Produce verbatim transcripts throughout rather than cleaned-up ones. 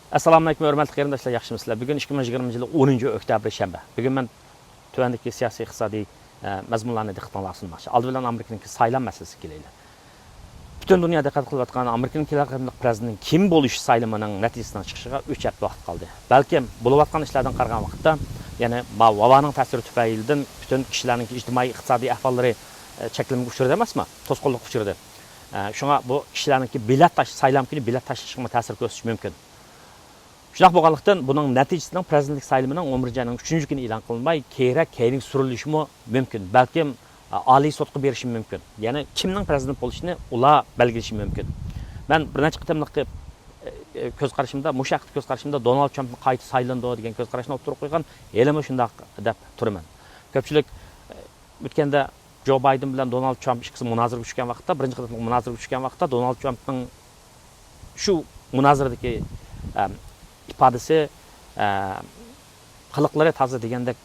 ئەسسالامۇئەلەيكۇم، ھۆرمەتلىك قېرىنداشلار، ياخشىمۇسىلەر؟ بۈگۈن ئىككى مىڭ يىگىرمىنچى يىلى ئونىنچى ئۆكتەبىر، شەنبە. بۈگۈن مەن تۆۋەندىكى سىياسىي، ئىقتىسادىي، ئە، مەزمۇنلارنى دىققىتىڭلارغا سۇنماقچى. ئالدى بىلەن ئامېرىكىنىڭكى سايلام مەسىلىسىگە كېلەيلى. پۈتۈن دۇنيا دىققەت قىلىۋاتقان ئامېرىكىنىڭ كېلەر قېتىملىق پىرېزىدېنتىنىڭ كىم بولۇش سايلىمىنىڭ نەتىجىسىنىڭ چىقىشىغا ئۈچ ھەپتە ۋاقىت قالدى. بەلكىم بولۇۋاتقان ئىشلاردىن قارىغان ۋاقىتتا، يەنى ما ۋابانىڭ تەسىرى تۈپەيلىدىن پۈتۈن كىشىلەرنىڭكى ئىجتىمائىي، ئىقتىسادىي ئەھۋاللىرى، ئە، چەكلىمىگە ئۇچرىدى ئەمەسمۇ؟ توسقۇنلۇققا ئۇچرىدى. ئە، شۇڭا بۇ كىشىلەرنىڭكى بېلەت تاش-، سايلام كۈنى بېلەت تاشلىشىغىمۇ تەسىر كۆرسىتىشى مۇمكىن. شۇنداق بولغانلىقتىن، بۇنىڭ نەتىجىسىنىڭ پىرېزىدېنتلىك سايلىمىنىڭ ئون بىرىنچى ئاينىڭ ئۈچىنچى كۈنى ئېلان قىلىنماي، كېيىنرەك كەينىگە سۈرۈلۈشىمۇ مۇمكىن. بەلكىم، ئا، ئالىي سوتقا بېرىشى مۇمكىن. يەنى كىمنىڭ پىرېزىدېنت بولۇشىنى ئۇلار بەلگىلىشى مۇمكىن. مەن بىر نەچچە قېتىملىق، ئە، ئە، كۆز قارىشىمدا، مۇشۇ ھەقتە كۆز قارىشىمدا دونالد ترامپ قايتا سايلىنىدۇ دېگەن كۆز قاراشنى ئوتتۇرىغا قويغان، ھېلىمۇ شۇنداق دەپ تۇرىمەن. كۆپچىلىك، ئە، ئۆتكەندە جو بايدېن بىلەن دونالد ترامپ ئىككىسى مۇنازىرىگە چۈشكەن ۋاقىتتا، بىرىنچى قېتىملىق مۇنازىرىگە چۈشكەن ۋاقىتتا، دونالد ترامپنىڭ شۇ مۇنازىرىدىكى، ئەم، ئىپادىسى، ئە، قىلىقلىرى تازا دېگەندەك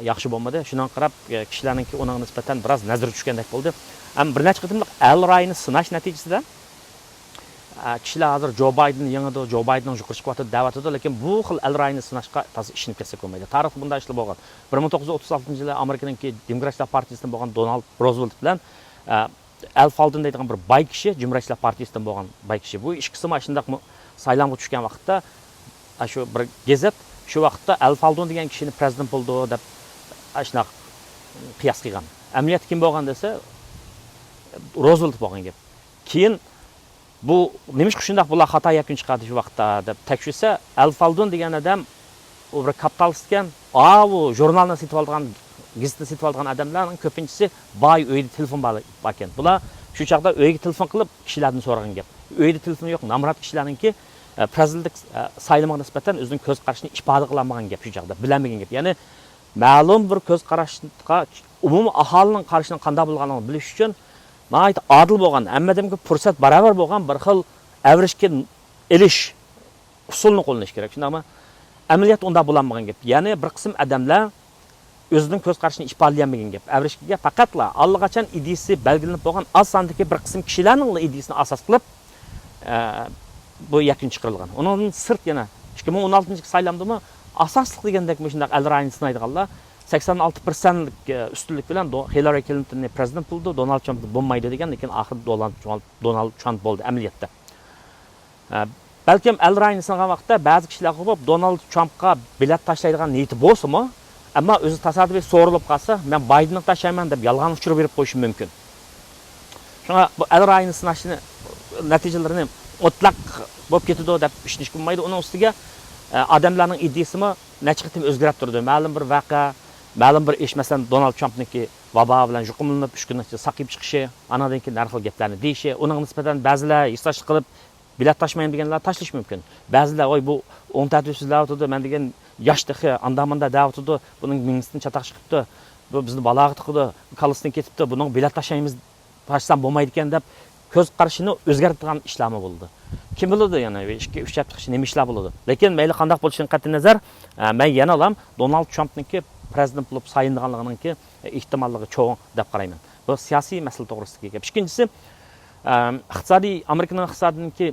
ياخشى بولمىدى. شۇنىڭغا قاراپ، ئە، كىشىلەرنىڭكى ئۇنىڭغا نىسبەتەن بىراز نەزىرى چۈشكەندەك بولدى. ئەمما بىر نەچچە قېتىملىق ئەل رايىنى سىناش نەتىجىسىدە، ئە، كىشىلەر ھازىر جو بايدېن يېڭىدۇ، جو بايدېن يۇقىرى چىقىۋاتىدۇ دەۋاتىدۇ، لېكىن بۇ خىل ئەل رايىنى سىناشقا تازا ئىشىنىپ كەتسەك بولمايدۇ. تارىختا بۇنداق ئىشلار بولغان. بىر مىڭ توققۇز يۈز ئوتتۇز ئالتىنچى يىلى ئامېرىكىنىڭكى دېموكراتلار پارتىيىسىدىن بولغان دونالد روزۋېلت بىلەن، ئە، ئەل فالدېن دەيدىغان بىر باي كىشى، جۇمھۇرىيەتچىلەر پارتىيىسىدىن بولغان باي كىشى. بۇ ئىككىسىمۇ شۇنداق مۇ-، سايلامغا چۈشكەن ۋاقىتتا، ئە، شۇ بىر گېزىت شۇ ۋاقىتتا ئەل فالدېن دېگەن كىشىنى پىرېزىدېنت بولىدۇ دەپ، ئە، شۇنداق قىياس قىلغان. ئەمەلىيەتتە كىم بولغان دېسە، روزۋېلت بولغان گەپ. كېيىن بۇ نېمىشقا شۇنداق بۇلار خاتا يەكۈن چىقاردى شۇ ۋاقىتتا دەپ تەكشۈرسە، ئەل فالدېن دېگەن ئادەم ئۇ بىر كاپىتالىست ئىكەن. ئاۋۇ ژۇرنالنى سېتىۋالىدىغان، گېزىتنى سېتىۋالىدىغان ئادەملەرنىڭ كۆپىنچىسى باي، ئۆيىدە تېلېفون بار، باركەن. بۇلار شۇ چاغدا ئۆيگە تېلېفون قىلىپ كىشىلەردىن سورىغان گەپ. ئۆيدە تېلېفون يوق، نامرات كىشىلەرنىڭكى، ئە، پىرېزىدېنتلىك، ئە، سايلىمىغا نىسبەتەن ئۆزىنىڭ كۆز قارىشىنى ئىپادە قىلالمىغان گەپ شۇ چاغدا، بىلەلمىگەن گەپ. يەنى مەلۇم بىر كۆز قاراشقا، ئومۇمىي ئاھالىنىڭ قارىشىنىڭ قانداق بولغانلىقىنى بىلىش ئۈچۈن ناھايىتى ئادىل بولغان، ھەممە ئادەمگە پۇرسەت باراۋەر بولغان بىر خىل ئەۋرىشكە ئېلىش ئۇسۇلىنى قوللىنىش كېرەك، شۇنداقمۇ؟ ئەمەلىيەتتە ئۇنداق بولالمىغان گەپ. يەنى بىر قىسىم ئادەملەر ئۆزىنىڭ كۆز قارىشىنى ئىپادىلىيەلمىگەن گەپ. ئەۋرىشكىگە پەقەتلا ئاللىقاچان ئىدىيىسى بەلگىلىنىپ بولغان ئاز ساندىكى بىر قىسىم كىشىلەرنىڭلا ئىدىيىسىنى ئاساس قىلىپ، ئە، بۇ يەكۈن چىقىرىلغان. ئۇنىڭدىن سىرت يەنە ئىككى مىڭ ئون ئالتىنچى يىلقى سايلامدىمۇ ئاساسلىق دېگەندەك مۇشۇنداق ئەل رايىنى سىنايدىغانلار سەكسەن ئالتە پىرسەنتلىك، ئە، ئۈستۈنلۈك بىلەن دو-، خىللارى كلىنتوننى پىرېزىدېنت بولىدۇ، دونالد ترامپ بولمايدۇ دېگەن، لېكىن ئاخىرىدا دونالد ترامپ، دونالد ترامپ بولدى ئەمەلىيەتتە. ئە، بەلكىم ئەل رايىنى سىنىغان ۋاقىتتا بەزى كىشىلەر قوپۇپ، دونالد ترامپقا بېلەت تاشلايدىغان نىيىتى بولسىمۇ، ئەمما ئۆزى تاسادىپىي سورىلىپ قالسا، مەن بايدېنغا تاشلايمەن دەپ يالغان ئۇچۇر بېرىپ قويۇشى مۇمكىن. شۇڭا بۇ ئەل رايىنى سىناشنى نەتىجىلىرىنى مۇتلەق بولۇپ كېتىدۇ دەپ ئىشىنىشكە بولمايدۇ. ئۇنىڭ ئۈستىگە، ئە، ئادەملەرنىڭ ئىدىيىسىمۇ نەچچە قېتىم ئۆزگىرىپ تۇرىدۇ. مەلۇم بىر ۋەقە، مەلۇم بىر ئىش، مەسىلەن، دونالد ترامپنىڭكى ۋابا بىلەن يۇقۇملىنىپ، ئۈچ كۈننىڭ ئىچىدە ساقىيىپ چىقىشى، ئانىڭدىن كېيىن ھەر خىل گەپلەرنى دېيىشى، ئۇنىڭغا نىسبەتەن بەزىلەر ھېسداشلىق قىلىپ، بېلەت تاشلايمەن دېگەنلەر تاشلىشى مۇمكىن. بەزىلەر، ۋاي، بۇ ئوڭ تەتۈرسىزلەۋاتىدۇ، مەن دېگەن ياش تېخى ئاندا-ماندا دەۋاتىدۇ، بۇنىڭ مېڭىسىدىن چاتاق چىقىپتۇ، بۇ بىزنى بالاغا تىقىدۇ، كاللىسىدىن كېتىپتۇ، بۇنىڭغا بېلەت تاشلايمىز، تاشلىسام بولمايدىكەن دەپ كۆز قارىشىنى ئۆزگەرتىدىغان ئىشلارمۇ بولىدۇ. كىم بىلىدۇ، يەنە ئىككى، ئۈچ ھەپتە ئىچىدە نېمە ئىشلار بولىدۇ. لېكىن مەيلى قانداق بولۇشىدىن قەتئىينەزەر، ئە، مەن يەنىلا دونالد ترامپنىڭكى پىرېزىدېنت بولۇپ سايلىنىدىغانلىقىنىڭكى ئېھتىماللىقى چوڭ دەپ قارايمەن. بۇ سىياسىي مەسىلە توغرىسىدىكى گەپ. ئىككىنچىسى، ئەم، ئىقتىسادىي، ئامېرىكىنىڭ ئىقتىسادىنىڭكى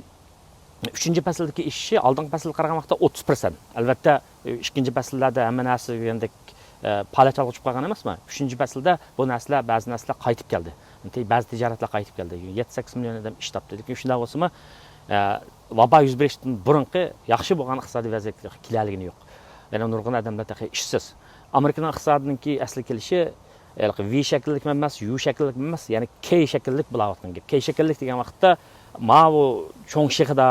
ئۈچىنچى پەسىلدىكى ئېشىشى ئالدىنقى پەسىلگە قارىغان ۋاقىتتا ئوتتۇز پىرسەنت. ئەلۋەتتە، ئىككىنچى پەسىللەردە ھەممە نەرسە دېگەندەك، ئە، پالەچ ھالغا چۈشۈپ قالغان ئەمەسمۇ؟ ئۈچىنچى پەسىلدە بۇ نەرسىلەر، بەزى نەرسىلەر قايتىپ كەلدى. بەزى تىجارەتلەر قايتىپ كەلدى. يەتتە سەككىز مىليون ئادەم ئىش تاپتى. لېكىن شۇنداق بولسىمۇ، ئە، ۋابا يۈز بېرىشتىن بۇرۇنقى ياخشى بولغان ئىقتىسادىي ۋەزىيەتكە كېلەلىگىنى يوق. يەنە نۇرغۇن ئادەملەر تېخى ئىشسىز. ئامېرىكىنىڭ ئىقتىسادىنىڭكى ئەسلىگە كېلىشى ھېلىقى ۋى شەكىللىكمۇ ئەمەس، يۇ شەكىللىكمۇ ئەمەس، يەنى كەي شەكىللىك بولاۋاتقان گەپ. كەي شەكىللىك دېگەن ۋاقىتتا ماۋۇ چوڭ شېخىدا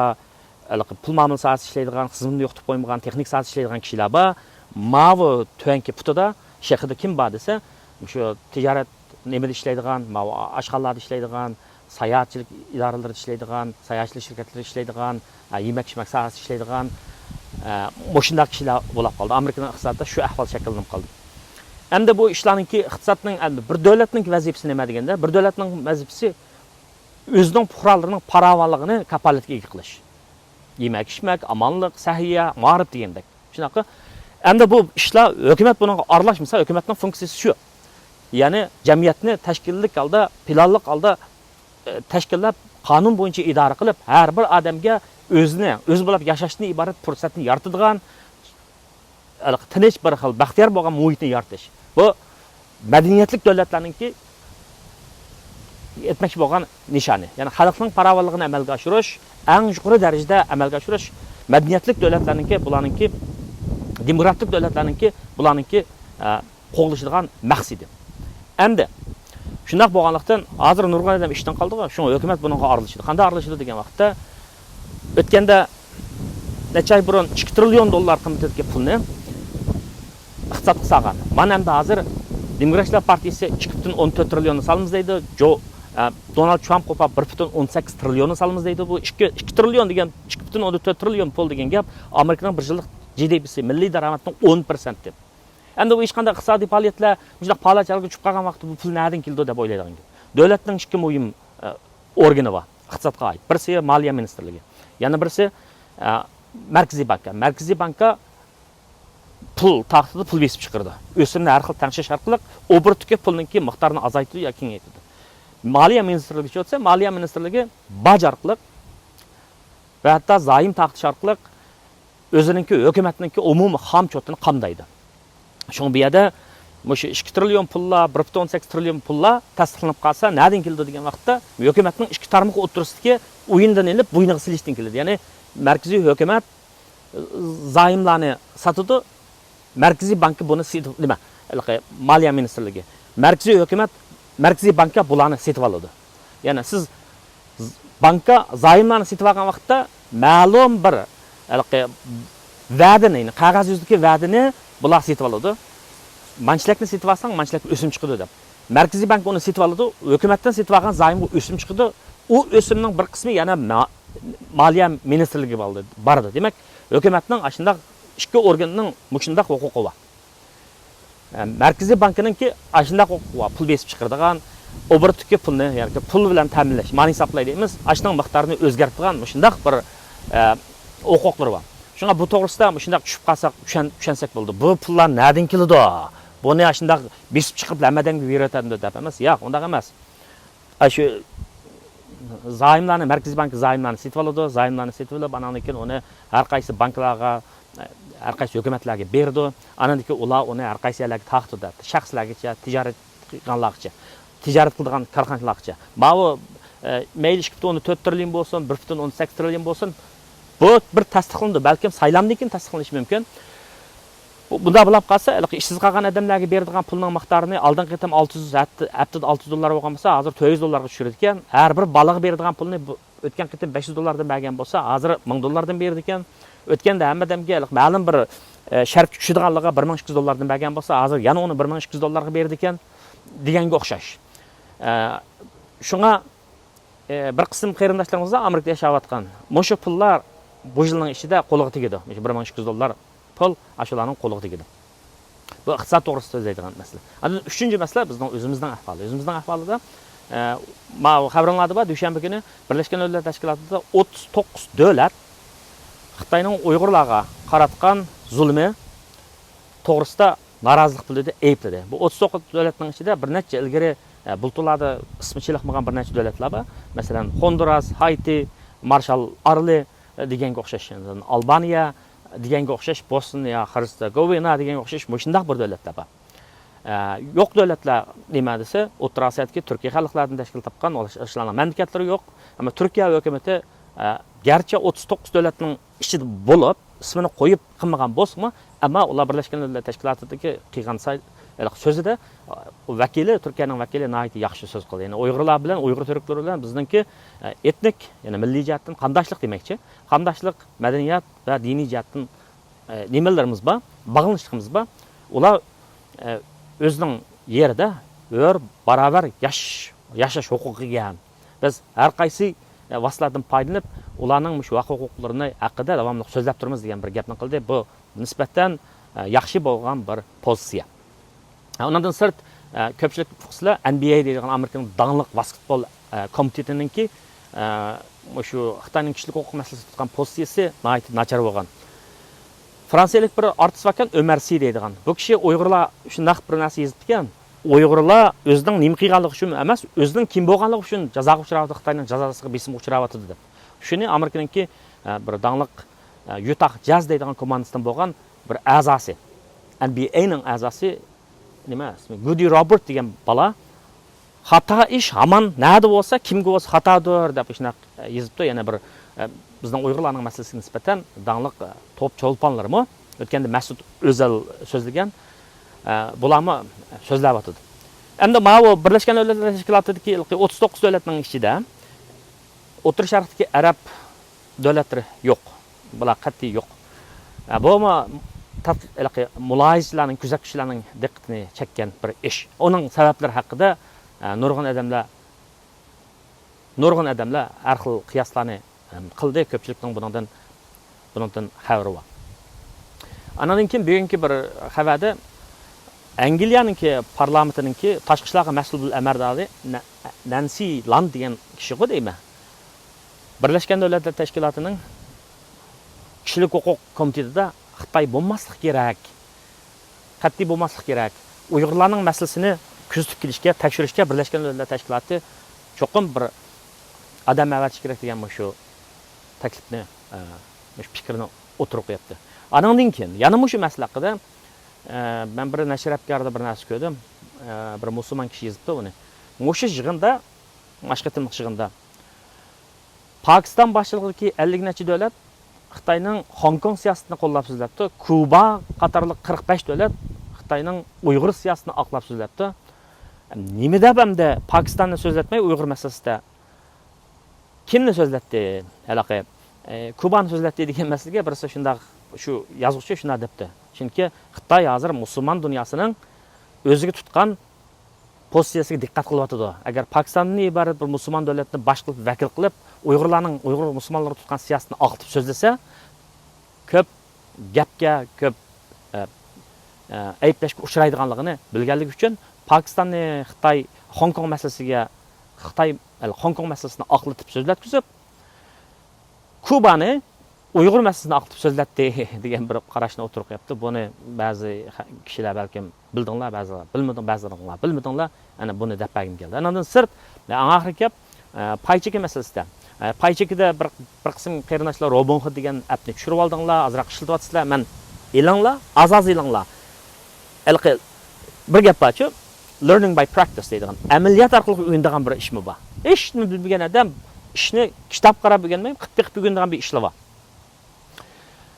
ھېلىقى پۇل مۇئامىلە ساھەسىدە ئىشلەيدىغان، خىزمىتىنى يوقىتىپ قويمىغان، تېخنىكا ساھەسىدە ئىشلەيدىغان كىشىلەر بار. ماۋۇ تۆۋەنكى پۇتىدا، شېخىدا كىم بار دېسە، مۇشۇ تىجارەت نېمىدە ئىشلەيدىغان، ماۋۇ ئاشخانىلاردا ئىشلەيدىغان، ساياھەتچىلىك ئىدارىلىرىدا ئىشلەيدىغان، ساياھەتچىلىك شىركەتلىرىدە ئىشلەيدىغان، ئە، يېمەك-ئىچمەك ساھەسىدە ئىشلەيدىغان، ئە، مۇشۇنداق كىشىلەر بولاپ قالدى. ئامېرىكىنىڭ ئىقتىسادىدا شۇ ئەھۋال شەكىللىنىپ قالدى. ئەمدى بۇ ئىشلارنىڭكى ئىقتىسادنىڭ، ئەمدى بىر دۆلەتنىڭ ۋەزىپىسى نېمە دېگەندە، بىر دۆلەتنىڭ ۋەزىپىسى ئۆزىنىڭ پۇقرالىرىنىڭ پاراۋانلىقىنى كاپالەتكە ئىگە قىلىش. يېمەك-ئىچمەك، ئامانلىق، سەھىيە، مائارىپ دېگەندەك. شۇنداققۇ، ئەمدى بۇ ئىشلار ھۆكۈمەت بۇنىڭغا ئارىلاشمىسا، ھۆكۈمەتنىڭ فۇنكسىيىسى شۇ. يەنى جەمئىيەتنى تەشكىللىك ھالدا، پىلانلىق ھالدا، ئە، تەشكىللەپ، قانۇن بويىچە ئىدارە قىلىپ، ھەر بىر ئادەمگە ئۆزىنى، ئۆزى بولاپ ياشاشتىن ئىبارەت پۇرسەتنى يارىتىدىغان، تىنچ، بىر خىل بەختىيار بولغان مۇھىتنى يارىتىش. بۇ مەدەنىيەتلىك دۆلەتلەرنىڭكى يەتمەكچى بولغان نىشانى. يەنى خەلقنىڭ پاراۋانلىقىنى ئەمەلگە ئاشۇرۇش، ئەڭ يۇقىرى دەرىجىدە ئەمەلگە ئاشۇرۇش، مەدەنىيەتلىك دۆلەتلەرنىڭكى، بۇلارنىڭكى، دېموكراتلىق دۆلەتلەرنىڭكى، بۇلارنىڭكى، ئە، قوغلىشىدىغان مەقسىتى. ئەمدى شۇنداق بولغانلىقتىن، ھازىر نۇرغۇن ئادەم ئىشتىن قالدىغۇ، شۇڭا ھۆكۈمەت بۇنىڭغا ئارىلىشىدۇ. قانداق ئارىلىشىدۇ دېگەن ۋاقىتتا، ئۆتكەندە نەچچە ئاي بۇرۇن ئىككى تىرىليون دوللار قىممىتىدىكى پۇلنى ئىقتىسادقا سالغان. مانا ئەمدى ھازىر دېموكراتلار پارتىيىسى ئىككى پۈتۈن ئون تۆت تىرىليوننى سالىمىز دەيدۇ. جو، ئە، دونالد ترامپ قوپاپ بىر پۈتۈن ئون سەككىز تىرىليوننى سالىمىز دەيدۇ. بۇ ئىككى، ئىككى تىرىليون دېگەن، ئىككى پۈتۈن ئون تۆت تىرىليون پۇل دېگەن گەپ ئامېرىكىنىڭ بىر يىللىق جى دى پىسى، مىللىي دارامەتنىڭ ئون پىرسەنتى. ئەمدى بۇ ھېچقانداق ئىقتىسادىي پائالىيەتلەر مۇشۇنداق پالاچ ھالغا چۈشۈپ قالغان ۋاقىتتا بۇ پۇل نەدىن كېلىدۇ دەپ ئويلايدىغان گەپ. دۆلەتنىڭ ئىككى مۇھىم، ئە، ئورگىنى بار، ئىقتىسادقا ئائىت. بىرسى مالىيە مىنىستىرلىكى، يەنە بىرسى، ئە، مەركىزىي بانكا. مەركىزىي بانكا پۇل تاختىدا پۇل بېسىپ چىقىرىدۇ. ئۆسۈمنى ھەر خىل تەڭشەش ئارقىلىق ئوبوروتتىكى پۇلنىڭكى مىقدارىنى ئازايتىدۇ يا كېڭەيتىدۇ. مالىيە مىنىستىرلىكى ئۆتسە، مالىيە مىنىستىرلىكى باج ئارقىلىق ۋە ھەتتا زايوم تارقىتىش ئارقىلىق ئۆزىنىڭكى، ھۆكۈمەتنىڭكى ئومۇمىي خام چوتىنى قامدايدۇ. شۇڭا بۇ يەردە مۇشۇ ئىككى تىرىليون پۇللار، بىر پۈتۈن ئون سەككىز تىرىليون پۇللار تەستىقلىنىپ قالسا، نەدىن كېلىدۇ دېگەن ۋاقىتتا، ھۆكۈمەتنىڭ ئىككى تارمىقى ئوتتۇرىسىدىكى ئويۇندىن ئېلىپ بوينىغا سېلىشتىن كېلىدۇ. يەنى مەركىزىي ھۆكۈمەت زايوملارنى ساتىدۇ، مەركىزىي بانكا بۇنى سېتىپ، نېمە، ھېلىقى مالىيە مىنىستىرلىكى، مەركىزىي ھۆكۈمەت، مەركىزىي بانكا بۇلارنى سېتىپ ئالىدۇ. يەنى سىز ز-، بانكا زايوملارنى سېتىپ ئالغان ۋاقىتتا مەلۇم بىر ھېلىقى ۋەدىنى، يەنى قەغەز يۈزىدىكى ۋەدىنى بۇلار سېتىپ ئالىدۇ. مانچىلەكنى سېتىپ ئالساڭ، مانچىلەك ئۆسۈم چىقىدۇ دەپ. مەركىزىي بانكا ئۇنى سېتىپ ئالىدۇ، ھۆكۈمەتتىن سېتىپ ئالغان زايومغا ئۆسۈم چىقىدۇ. ئۇ ئۆسۈمنىڭ بىر قىسمى يەنە ما-، مالىيە مىنىستىرلىكىگە بارىدۇ. دېمەك، ھۆكۈمەتنىڭ ئاشۇنداق ئىككى ئورگىنىنىڭ مۇشۇنداق ھوقۇقى بار. ئە، مەركىزىي بانكىنىڭكى ئاشۇنداق ھوقۇقى بار، پۇل بېسىپ چىقىرىدىغان، ئوبوروتتىكى پۇلنى، يەنى پۇل بىلەن تەمىنلەش، مانى ساپلاي دەيمىز، ئاشۇنىڭ مىقدارىنى ئۆزگەرتىدىغان مۇشۇنداق بىر، ئە، ھوقۇقلىرى بار. شۇڭا بۇ توغرىسىدا مۇشۇنداق چۈشۈپ قالساق، چۈشەن-، چۈشەنسەك بولىدۇ. بۇ پۇللار نەدىن كېلىدۇ؟ بۇنى ئاشۇنداق بېسىپ چىقىرىپ ھەممە ئادەمگە بېرىۋېتەمدۇ دەپ ئەمەس. ياق، ئۇنداق ئەمەس. ئاشۇ زايوملارنى، مەركىزىي بانكا زايوملارنى سېتىۋالىدۇ، زايوملارنى سېتىۋېلىپ، ئاناندىن كېيىن ئۇنى ھەر قايسى بانكىلارغا، ھەر قايسى ھۆكۈمەتلەرگە بېرىدۇ. ئاناندىن كېيىن ئۇلار ئۇنى ھەر قايسى يەرلەرگە تارقىتىدۇ. شەخسلەرگىچە، تىجارەت قىلغانلارغىچە، تىجارەت قىلىدىغان كارخانىلارغىچە. ماۋۇ، ئە، مەيلى ئىككى پۈتۈن ئون تۆت تىرىليون بولسۇن، بىر پۈتۈن ئون سەككىز تىرىليون بولسۇن، بۇ بىر تەستىقلىنىدۇ. بەلكىم سايلامدىن كېيىن تەستىقلىنىشى مۇمكىن. بۇ، بۇنداق بولۇپ قالسا، ھېلىقى ئىشسىز قالغان ئادەملەرگە بېرىدىغان پۇلنىڭ مىقدارىنى ئالدىنقى قېتىم ئالتە يۈز، ھەپتە-، ھەپتىدە ئالتە يۈز دوللار بولغان بولسا، ھازىر تۆت يۈز دوللارغا چۈشۈرىدىكەن. ھەر بىر بالىغا بېرىدىغان پۇلنى بۇ، ئۆتكەن قېتىم بەش يۈز دوللاردىن بەرگەن بولسا، ھازىر مىڭ دوللاردىن بېرىدىكەن. ئۆتكەندە ھەممە ئادەمگە ھېلىقى مەلۇم بىر، ئە، شەرتكە چۈشىدىغانلىقىغا بىر مىڭ ئىككى يۈز دوللاردىن بەرگەن بولسا، ھازىر يەنە ئۇنى بىر مىڭ ئىككى يۈز دوللارغا بېرىدىكەن دېگەنگە ئوخشاش. ئە، شۇڭا ئى، بىر قىسىم قېرىنداشلىرىمىزدا ئامېرىكىدا ياشاۋاتقان، مۇشۇ پۇللار بۇ يىلنىڭ ئىچىدە قولىغا تېگىدۇ. مۇشۇ بىر مىڭ ئىككى يۈز دوللار پۇل ئاشۇلارنىڭ قولىغا تېگىدۇ. بۇ ئىقتىساد توغرىسىدا سۆزلەيدىغان مەسىلە. ئاندىن ئۈچىنچى مەسىلە بىزنىڭ ئۆزىمىزنىڭ ئەھۋالى. ئۆزىمىزنىڭ ئەھۋالىدا، ئە، ماۋۇ خەۋىرىڭلاردا بار، دۈشەنبە كۈنى بىرلەشكەن دۆلەتلەر تەشكىلاتىدا ئوتتۇز توققۇز دۆلەت خىتاينىڭ ئۇيغۇرلارغا قاراتقان زۇلۇمى توغرىسىدا نارازىلىق بىلدۈردى، ئەيىبلىدى. بۇ ئوتتۇز توققۇز دۆلەتنىڭ ئىچىدە بىر نەچچە ئىلگىرى، ئە، بۇلتۇرلاردا ئىسمى چېلىقمىغان بىر نەچچە دۆلەتلەر بار. مەسىلەن، خوندۇراس، ھايتى، مارشال ئارىلى، ئە، دېگەنگە ئوخشاش، ئالبانىيە دېگەنگە ئوخشاش، بوسنىيە، خېرتسېگوۋىنا دېگەنگە ئوخشاش مۇشۇنداق بىر دۆلەتلەر بار. ئە، يوق دۆلەتلەر نېمە دېسە، ئوتتۇرا ئاسىيادىكى تۈركىي خەلقلەردىن تەشكىل تاپقان، ئاشۇلارنىڭ مەملىكەتلىرى يوق. ئەمما تۈركىيە ھۆكۈمىتى، ئە، گەرچە ئوتتۇز توققۇز دۆلەتنىڭ ئىچىدە بولۇپ، ئىسمىنى قويۇپ قىلمىغان بولسىمۇ، ئەمما ئۇلار بىرلەشكەن دۆلەتلەر تەشكىلاتىدىكى قىلغان ساي-، ھېلىقى سۆزىدە، ئۇ ۋەكىلى، تۈركىيەنىڭ ۋەكىلى ناھايىتى ياخشى سۆز قىلدى. يەنى ئۇيغۇرلار بىلەن، ئۇيغۇر تۈركلىرى بىلەن بىزنىڭكى، ئە، ئېتنىك، يەنى مىللىي جەھەتتىن قانداشلىق دېمەكچى. قانداشلىق، مەدەنىيەت ۋە دىنىي جەھەتتىن، ئە، نېمىلىرىمىز بار، باغلىنىشلىقىمىز بار. ئۇلار، ئە، ئۆزىنىڭ يېرىدە ھۆر، باراۋەر ياش-، ياشاش ھوقۇقىغا ئىگە. بىز ھەر قايسى، ئە، ۋاسىتىلەردىن پايدىلىنىپ، ئۇلارنىڭ مۇشۇ ھەق ھوقۇقلىرىنى ھەققىدە داۋاملىق سۆزلەپ تۇرىمىز دېگەن بىر گەپنى قىلدى. بۇ نىسبەتەن، ئە، ياخشى بولغان بىر پوزىتسىيە. ئە، ئۇنىڭدىن سىرت، ئە، كۆپچىلىك ئۇققۇسىلەر ئېن بى ئەي دەيدىغان ئامېرىكىنىڭ داڭلىق ۋاسكېتبول، ئە، كومىتېتىنىڭكى، ئە، مۇشۇ خىتاينىڭ كىشىلىك ھوقۇق مەسىلىسىدە تۇتقان پوزىتسىيىسى ناھايىتى ناچار بولغان. فرانسىيەلىك بىر ئارتىس باركەن، ئۆمەر سى دەيدىغان. بۇ كىشى ئۇيغۇرلار شۇنداق بىر نەرسە يېزىپتىكەن. ئۇيغۇرلار ئۆزىنىڭ نېمە قىلغانلىقى ئۈچۈن ئەمەس، ئۆزىنىڭ كىم بولغانلىقى ئۈچۈن جازاغا ئۇچراۋاتىدۇ، خىتاينىڭ جازاسىغا، بېسىمغا ئۇچراۋاتىدۇ دەپ. شۇنى ئامېرىكىنىڭكى ئە، بىر داڭلىق، ئە، يۇتاھ جاز دەيدىغان كوماندىسىدىن بولغان بىر ئەزاسى، ئېن بى ئەينىڭ ئەزاسى، نېمە ئىسمى، گۇدى روبېرت دېگەن بالا «خاتا ئىش ھامان نەدە بولسا، كىمگە بولسا خاتادۇر» دەپ شۇنداق يېزىپتۇ. يەنە بىر، ئە، بىزنىڭ ئۇيغۇرلارنىڭ مەسىلىسىگە نىسبەتەن داڭلىق، ئە، توپ چولپانلىرىمۇ، ئۆتكەندە مەسئۇد ئۆزەل سۆزلىگەن، ئە، بۇلارمۇ سۆزلەۋاتىدۇ. ئەمدى ماۋۇ بىرلەشكەن دۆلەتلەر تەشكىلاتىدىكى ھېلىقى ئوتتۇز توققۇز دۆلەتنىڭ ئىچىدە ئوتتۇرا شەرقتىكى ئەرەب دۆلەتلىرى يوق. بۇلار قەتئىي يوق. ئە، بۇمۇ تەت-، ھېلىقى مۇلاھىزىچىلەرنىڭ، كۆزەتكۈچىلەرنىڭ دىققىتىنى چەككەن بىر ئىش. ئۇنىڭ سەۋەبلىرى ھەققىدە، ئە، نۇرغۇن ئادەملەر، نۇرغۇن ئادەملەر ھەر خىل قىياسلارنى، ئەم، قىلدى. كۆپچىلىكنىڭ بۇنىڭدىن، بۇنىڭدىن خەۋىرى بار. ئانىڭدىن كېيىن بۈگۈنكى بىر خەۋەردە ئەنگلىيەنىڭكى پارلامېنتىنىڭكى تاشقى ئىشلارغا مەسئۇل بىر ئەمەلدارى نە-، نەنسى لاند دېگەن كىشىغۇ دەيمەن. بىرلەشكەن دۆلەتلەر تەشكىلاتىنىڭ كىشىلىك ھوقۇق كومىتېتىدا خىتاي بولماسلىق كېرەك، قەتئىي بولماسلىق كېرەك. ئۇيغۇرلارنىڭ مەسىلىسىنى كۆزىتىپ كېلىشكە، تەكشۈرۈشكە بىرلەشكەن دۆلەتلەر تەشكىلاتى چوقۇم بىر ئادەم ئەۋەتىش كېرەك دېگەن مۇشۇ تەكلىپنى، ئە، مۇشۇ پىكىرنى ئوتتۇرىغا قويۇپتۇ. ئانىڭدىن كېيىن يەنە مۇشۇ مەسىلە ھەققىدە، ئە، مەن بىر نەشر ئەپكارىدا بىر نەرسە كۆردۈم. ئە، بىر مۇسۇلمان كىشى يېزىپتۇ بۇنى. مۇشۇ يىغىندا، مۇشۇ قېتىملىق يىغىندا پاكىستان باشچىلىقىدىكى ئەللىك نەچچە دۆلەت خىتاينىڭ خوڭكوڭ سىياسىتىنى قوللاپ سۆزلەپتۇ. كۇبا قاتارلىق قىرىق بەش دۆلەت خىتاينىڭ ئۇيغۇر سىياسىتىنى ئاقلاپ سۆزلەپتۇ. نېمە دەپ ئەمدى پاكىستاننى سۆزلەتمەي ئۇيغۇر مەسىلىسىدە كىمنى سۆزلەتتى؟ ھېلىقى، ئە، كۇبانى سۆزلەتتى دېگەن مەسىلىگە بىرسى شۇنداق، شۇ يازغۇچى شۇنداق دەپتۇ. چۈنكى خىتاي ھازىر مۇسۇلمان دۇنياسىنىڭ ئۆزىگە تۇتقان پوزىتسىيەسىگە دىققەت قىلىۋاتىدۇ. ئەگەر پاكىستاندىن ئىبارەت بىر مۇسۇلمان دۆلەتنى باش قىلىپ، ۋەكىل قىلىپ، ئۇيغۇرلارنىڭ، ئۇيغۇر مۇسۇلمانلىرىغا تۇتقان سىياسىتىنى ئاقلىتىپ سۆزلىسە، كۆپ گەپكە، كۆپ، ئە، ئە، ئەيىبلەشكە ئۇچرايدىغانلىقىنى بىلگەنلىكى ئۈچۈن، پاكىستاننى خىتاي خوڭكوڭ مەسىلىسىگە، خىتاي، ئە، خوڭكوڭ مەسىلىسىنى ئاقلىتىپ سۆزلەتكۈزۈپ، كۇبانى ئۇيغۇر مەسىلىسىنى ئاقلىتىپ سۆزلەتتى دېگەن بىر قاراشنى ئوتتۇرىغا قويۇپتۇ. بۇنى بەزى خە-، كىشىلەر بەلكىم بىلدىڭلار، بەزىلەر بىلمىدىڭ، بەزىلىرىڭلار بىلمىدىڭلار. ئەنە بۇنى دەپ بەرگۈم كەلدى. ئانىڭدىن سىرت، ئە، ئاڭا ئاخىرى كەپ، ئە، پاي چېكى مەسىلىسىدە. ئە، پاي چېكىدە بىر، بىر قىسىم قېرىنداشلار روبىنخۇد دېگەن ئەپنى چۈشۈرۈۋالدىڭلار، ئازراق ئىشلىتىۋاتىسىلەر. مەن ئېلىڭلار، ئاز-ئاز ئېلىڭلار. ھېلىقى بىر گەپ بارچۇ، «لېرنىڭ باي پراكتىس» دەيدىغان، ئەمەلىيەت ئارقىلىق ئۆگىنىدىغان بىر ئىشمۇ بار. ھېچنېمە بىلمىگەن ئادەم ئىشنى كىتاب قاراپ ئۆگەنمەي، قىلىپ بېقىپ ئۆگىنىدىغان بىر ئىشلار بار.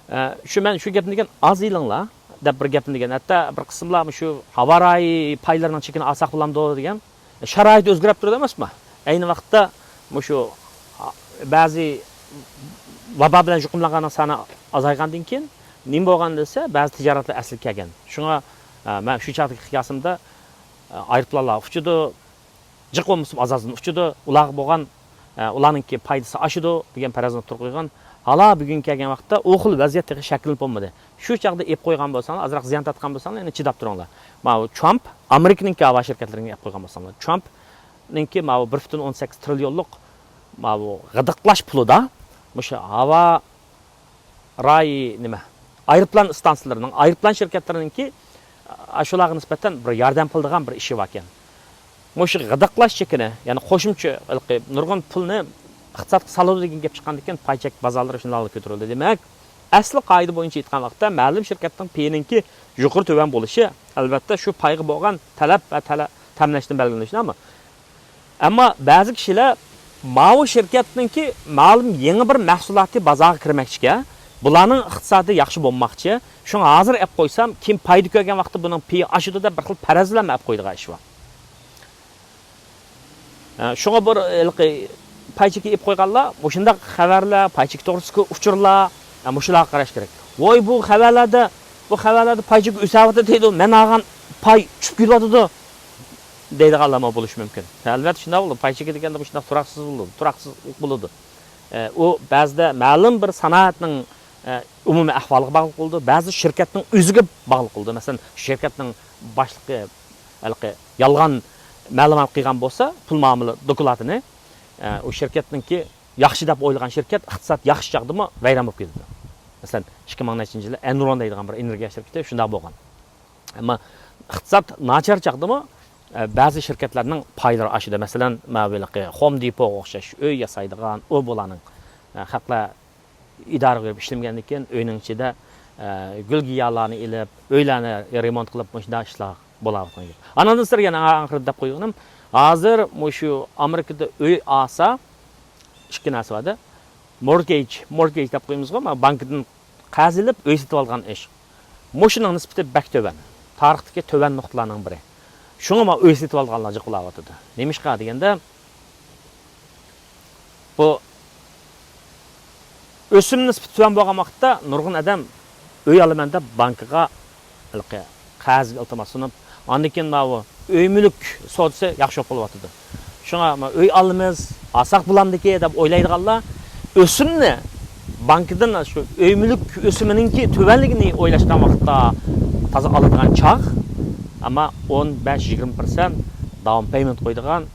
ئە، شۇ، مەن شۇ گەپنى دېگەن، «ئاز ئېلىڭلار» دەپ بىر گەپنى دېگەن. ھەتتا بىر قىسىملار مۇشۇ ھاۋا رايى پايلىرىنىڭ چېكىنى ئالساق بولامدۇ دېگەن. شارائىت ئۆزگىرىپ تۇرىدۇ ئەمەسمۇ؟ ئەينى ۋاقىتتا مۇشۇ بەزى ۋابا بىلەن يۇقۇملانغاننىڭ سانى ئازايغاندىن كېيىن نېمە بولغان دېسە، بەزى تىجارەتلەر ئەسلىگە كەلگەن. شۇڭا، ئە، مەن شۇ چاغدىكى قىياسىمدا، ئە، ئايروپىلانلار ئۇچىدۇ، جىق بولمىسىمۇ ئاز-ئازدىن ئۇچىدۇ، ئۇلارغا بولغان، ئە، ئۇلارنىڭكى پايدىسى ئاشىدۇ دېگەن پەرەزنى ئوتتۇرىغا قويغان. ھالا بۈگۈنگە كەلگەن ۋاقىتتا ئۇ خىل ۋەزىيەت تېخى شەكىللىنىپ بولمىدى. شۇ چاغدا ئېلىپ قويغان بولساڭلار، ئازراق زىيان تارتقان بولساڭلار، يەنە چىداپ تۇرۇڭلار. ماۋۇ ترامپ ئامېرىكىنىڭكى ھاۋا شىركەتلىرىگە ئېلىپ قويغان بولساڭلار، ترامپنىڭكى ماۋۇ بىر پۈتۈن ئون سەككىز تىرىليونلۇق ماۋۇ غىدىقلاش پۇلىدا مۇشۇ ھاۋا رايى نېمە، ئايروپىلان ئىستانسىلىرىنىڭ، ئايروپىلان شىركەتلىرىنىڭكى، ئاشۇلارغا نىسبەتەن بىر ياردەم قىلىدىغان بىر ئىشى باركەن. مۇشۇ غىدىقلاش چېكىنى، يەنى قوشۇمچە ھېلىقى نۇرغۇن پۇلنى ئىقتىسادقا سالىدۇ دېگەن گەپ چىققاندىكىن، پاي چەك بازارلىرى شۇنداقلا كۆتۈرۈلدى. دېمەك، ئەسلى قائىدە بويىچە ئېيتقان ۋاقىتتا، مەلۇم شىركەتنىڭ پېيىنىڭكى يۇقىرى تۆۋەن بولۇشى، ئەلۋەتتە، شۇ پايغا بولغان تەلەپ ۋە تەلە-، تەملەشنى بەلگىلىنىشى. ئەمما ئەمما بەزى كىشىلەر ماۋۇ شىركەتنىڭكى مەلۇم يېڭى بىر مەھسۇلاتى بازارغا كىرمەكچىكەن، بۇلارنىڭ ئىقتىسادى ياخشى بولماقچى، شۇڭا ھازىر ئەپ قويسام، كېيىن پايدا كۆرگەن ۋاقىتتا بۇنىڭ پېيى ئاشىدۇ دەپ بىر خىل پەرەزلەرمۇ ئەپ قويىدىغان ئىش بار. ئە، شۇڭا بىر ھېلىقى پاي چېكى ئېلىپ قويغانلار مۇشۇنداق خەۋەرلەر، پاي چېكى توغرىسىدىكى ئۇچۇرلار، ئە، مۇشۇلارغا قاراش كېرەك. ۋوي، بۇ خەۋەرلەردە، بۇ خەۋەرلەردە پاي چېكى ئۆسۈۋاتىدۇ دەيدۇ، مەن ئالغان پاي چۈشۈپ كېتىۋاتىدۇ دەيدىغانلارمۇ بولۇشى مۇمكىن. ئەلۋەتتە شۇنداق بولىدۇ. پاي چېكى دېگەندە مۇشۇنداق تۇراقسىز بولىدۇ، تۇراقسىز بولىدۇ. ئە، ئۇ بەزىدە مەلۇم بىر سانائەتنىڭ، ئە، ئومۇمىي ئەھۋالىغا باغلىق بولىدۇ، بەزىدە شىركەتنىڭ ئۆزىگە باغلىق بولىدۇ. مەسىلەن، شىركەتنىڭ باشلىقى ھېلىقى يالغان مەلۇمات قىلغان بولسا، پۇل مۇئامىلە دوكلاتىنى، ئە، ئۇ شىركەتنىڭكى ياخشى دەپ ئويلىغان شىركەت ئىقتىساد ياخشى چاغدىمۇ ۋەيران بولۇپ كېتىدۇ. مەسىلەن، ئىككى مىڭ نەچچىنچى يىلى ئەنرون دەيدىغان بىر ئېنېرگىيە شىركىتى شۇنداق بولغان. ئەمما ئىقتىساد ناچار چاغدىمۇ، ئە، بەزى شىركەتلەرنىڭ پايلىرى ئاشىدۇ. مەسىلەن، ماۋۇ ھېلىقى خوم دېپوغا ئوخشاش ئۆي ياسايدىغان، ئۇ بۇلارنىڭ، ئە، خەقلەر ئىدارىگە بېرىپ ئىشلىمىگەندىن كېيىن ئۆينىڭ ئىچىدە، ئە، گۈل گىياھلارنى ئېلىپ، ئۆيلەرنى رېمونت قىلىپ، مۇشۇنداق ئىشلار بولاۋاتقان گەپ. ئاندىن سىرت يەنە ئاخىرىدا دەپ قويغىنىم، ھازىر مۇشۇ ئامېرىكىدا ئۆي ئالسا، ئىككى نەرسە بار-دە. مورگېج، مورگېج دەپ قويىمىزغۇ، مانا بانكىدىن قەرز ئېلىپ ئۆي سېتىۋالغان ئىش. مۇشۇنىڭ نىسبىتى بەك تۆۋەن. تارىختىكى تۆۋەن نۇقتىلارنىڭ بىرى. شۇڭا مانا ئۆي سېتىۋالغانلار جىق بولاۋاتىدۇ. نېمىشقا دېگەندە، بۇ ئۆسۈم نىسبىتى تۆۋەن بولغان ۋاقىتتا نۇرغۇن ئادەم ئۆي ئالىمەن دەپ بانكىغا ھېلىقى قەرزگە ئىلتىماس سۇنۇپ، ئاندىن كېيىن ماۋۇ ئۆي مۈلۈك سودىسى ياخشى بولۇپ قېلىۋاتىدۇ. شۇڭا ما ئۆي ئالىمىز، ئالساق بولامدىكى دەپ ئويلايدىغانلار ئۆسۈمنى بانكىدىن شۇ ئۆي مۈلۈك ئۆسۈمىنىڭكى تۆۋەنلىكىنى ئويلاشقان ۋاقىتتا تازا ئالىدىغان چاغ، ئەمما ئون بەش يىگىرمە پىرسەنت داۋن پەيمېنت قويىدىغان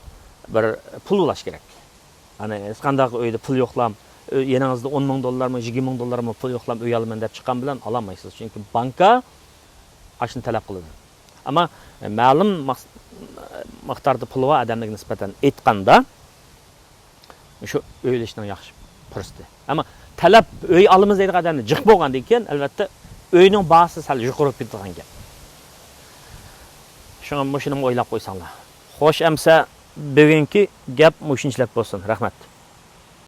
بىر پۇل بولۇش كېرەك. ئەنە ھېچقانداق ئۆيدە پۇل يوقلام، ئۆ-، يېنىڭىزدا ئون مىڭ دوللارمۇ، يىگىرمە مىڭ دوللارمۇ پۇل يوقلام ئۆي ئالىمەن دەپ چىققان بىلەن ئالالمايسىز. چۈنكى بانكا ئاشۇنى تەلەپ قىلىدۇ. ئەمما، ئە، مەلۇم ماق-، مىقداردا پۇلى بار ئادەملەرگە نىسبەتەن ئېيتقاندا، شۇ ئۆي ئېلىشنىڭ ياخشى پۇرسىتى. ئەمما تەلەپ ئۆي ئالىمىز دەيدىغان ئادەملەر جىق بولغاندىن كېيىن، ئەلۋەتتە، ئۆينىڭ باھاسى سەل يۇقىرى بولۇپ كېتىدىغان گەپ. شۇڭا مۇشۇنىمۇ ئويلاپ قويساڭلار. خوش، ئەمسە بۈگۈنكى گەپ مۇشۇنچىلىك بولسۇن. رەھمەت.